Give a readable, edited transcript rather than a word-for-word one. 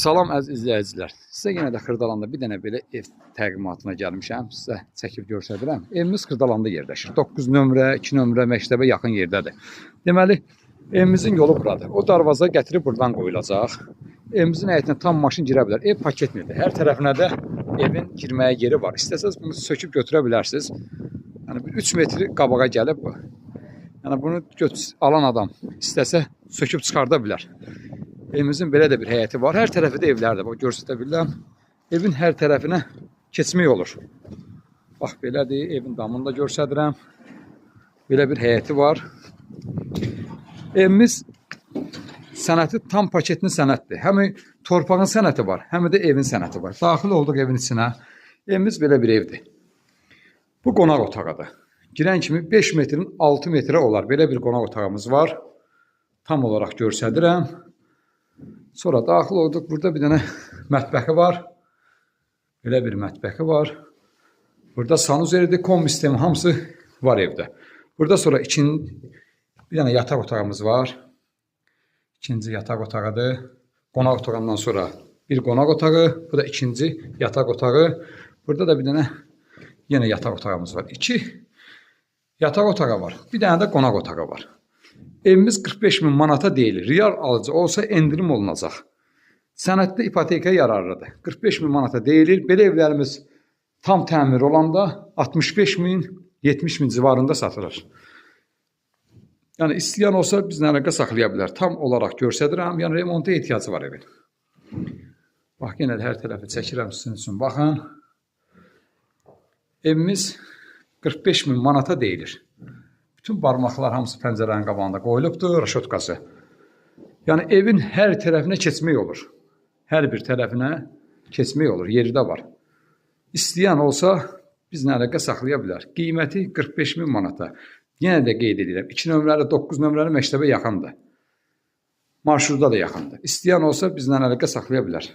Salam əziz izləyicilər. Sizə yenə də Xırdalanda bir dənə belə ev təqdimatına gəlmişəm. Sizə çəkib göstərirəm. Evimiz Xırdalanda yerləşir. 9 nömrə, 2 nömrə məktəbə yaxın yerdədir. Deməli, evimizin yolu buradır. O darvaza gətirib buradan qoyulacaq. Evimizin həyətinə tam maşın girə bilər. Ev paketlidir. Hər tərəfinə də evin girməyə yeri var. İstəsəniz bunu söküb götürə bilərsiniz. Yəni bir 3 metr qabağa gəlib bu. Yəni bunu alan adam istəsə söküb çıxarda bilər. Evimizin belə də bir həyəti var. Hər tərəfi də evlərdir. Bax göstərə bilirəm. Evin hər tərəfinə keçmək olur. Bax belədir. Evin damını da göstərirəm. Belə bir həyəti var. Evimiz sənəti tam paketli sənəddir. Həm torpağın sənəti var, həm də evin sənəti var. Daxil olduq evin içinə. Evimiz belə bir evdir. Bu qonaq otağıdır. Girən kimi 5 metrin 6 metrə olar. Belə bir qonaq otağımız var. Tam olaraq göstərirəm. Sonra daxil olduq. Burada bir dənə mətbəxi var. Belə bir mətbəxi var. Burada sanuzeridir, kombi sistemi hamısı var evdə. Burada sonra ikinci bir dənə yataq otağımız var. İkinci yataq otağıdır. Qonaq otağından sonra bir qonaq otağı, bu da ikinci yataq otağı. Burada da bir dənə yenə yataq otağımız var. İki yataq otağı var. Bir dənə də qonaq otağı var. Evimiz 45 min manata deyilir. Real alıcı olsa endirim olunacaq. Sənədli ipoteka yararlıdır. 45 min manata deyilir. Belə evlərimiz tam təmir olanda 65 min, 70 min civarında satılır. Yəni istəyən olsa bizlə əlaqə saxlaya bilər. Tam olaraq göstərirəm. Yəni remonta ehtiyacı var evin. Bax, yenə də hər tərəfi çəkirəm sizin üçün. Baxın. Evimiz 45 min manata deyilir. Bütün barmaqlar hamısı pəncərənin qabağında qoyulubdur, raşotkası. Yəni evin hər tərəfinə keçmək olur. Hər bir tərəfinə keçmək olur, yeri də var. İstəyən olsa bizlə əlaqə saxlaya bilər. Qiyməti 45 min manata. Yenə də qeyd edirəm, 2 nömrəli, 9 nömrəli məktəbə yaxındır. Marşrutda da yaxındır. İstəyən olsa bizlə əlaqə saxlaya bilər.